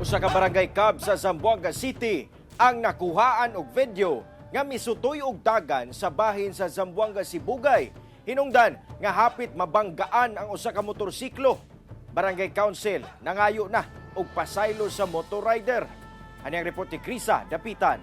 Usa ka barangay cab sa Zamboanga City ang nakuhaan og video nga misutoy og dagan sa bahin sa Zamboanga Sibugay. Hinungdan nga hapit mabanggaan ang usa ka motorsiklo. Barangay Council nangayo na og pasaylo sa motor rider. Ani ang report ni Krisa Dapitan.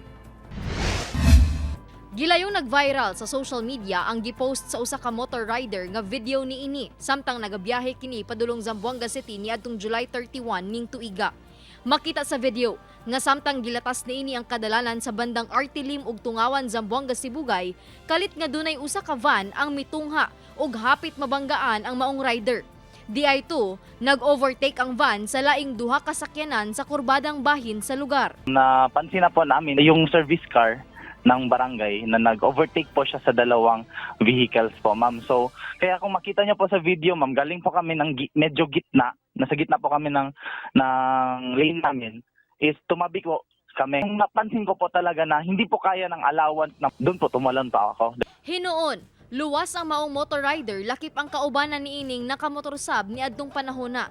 Gilayong nag-viral sa social media ang gipost sa usa ka motor rider nga video niini samtang nagabiyahe kini padulong Zamboanga City niadtong July 31 ning tuiga. Makita sa video nga samtang gilatas niini ang kadalanan sa bandang Artilim ug Tungawan, Zamboanga Sibugay, kalit nga dunay usa ka van ang mitungha ug hapit mabanggaan ang maong rider. Di2, nag-overtake ang van sa laing duha ka sakyanan sa kurbadang bahin sa lugar. Napansin na po namin yung service car ng barangay na nag-overtake po siya sa dalawang vehicles po, ma'am. So, kaya kung makita niyo po sa video, ma'am, galing po kami ng medyo gitna, nasa gitna po kami ng lane namin, is tumabi po kami. Kung napansin ko po talaga na hindi po kaya ng allowance na doon po tumalon pa ako. Hinuon, luwas ang maong motor rider lakip ang kaubanan niining nakamotorsab niadtong panahon na.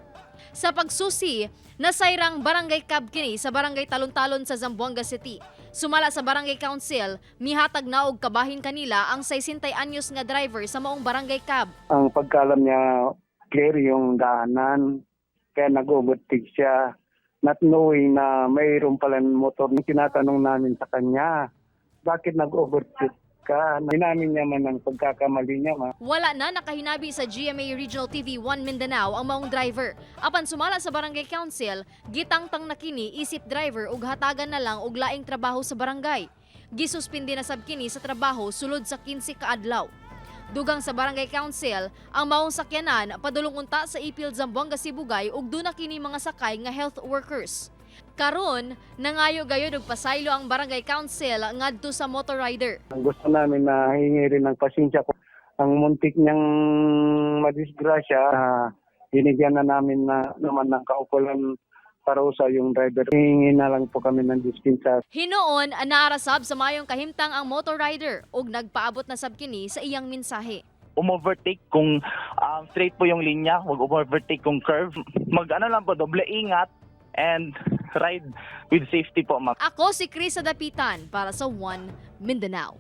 Sa pagsusi, nasayrang barangay cab kini sa Barangay Talon-Talon sa Zamboanga City. Sumala sa Barangay Council, mihatag na og kabahin kanila ang 60 anyos nga driver sa maong barangay cab. Ang pagkaalam niya, clear yung daanan. Kaya nag-overtake siya. Not knowing na mayroon pala motor. Tinatanong namin sa kanya, "Bakit nag-overtake ka?" Inamin niya man ang pagkakamali niya, ma. Wala na nakahinabi sa GMA Regional TV 1 Mindanao ang maong driver. Apan sumala sa Barangay Council, gitangtang na kini isip driver ug hatagan na lang og laing trabaho sa barangay. Gisuspindi na sab kini sa trabaho sulod sa 15 ka adlaw. Dugang sa Barangay Council, ang maong sakyanan padulong unta sa Ipil, Zamboanga Sibugay ug duna kini mga sakay nga health workers. Karon, nangayo gayud og pasaylo ang Barangay Council ngadto sa motor rider. Ang gusto namin na hingi rin ng pasensya ko. Ang muntik niyang madisgrasya, binigyan na namin na naman ng kaukulan parusa yung driver. Hingi na lang po kami ng dispensa. Hinuon, naa ra sab sa mayong kahimtang ang motor rider ug nagpaabot na sab kini sa iyang mensahe. Umovertake kung straight po yung linya, wag overtake kung curve. Mag ano lang po, doble ingat and ride with safety po, ma'am. Ako si Krisa Dapitan para sa One Mindanao.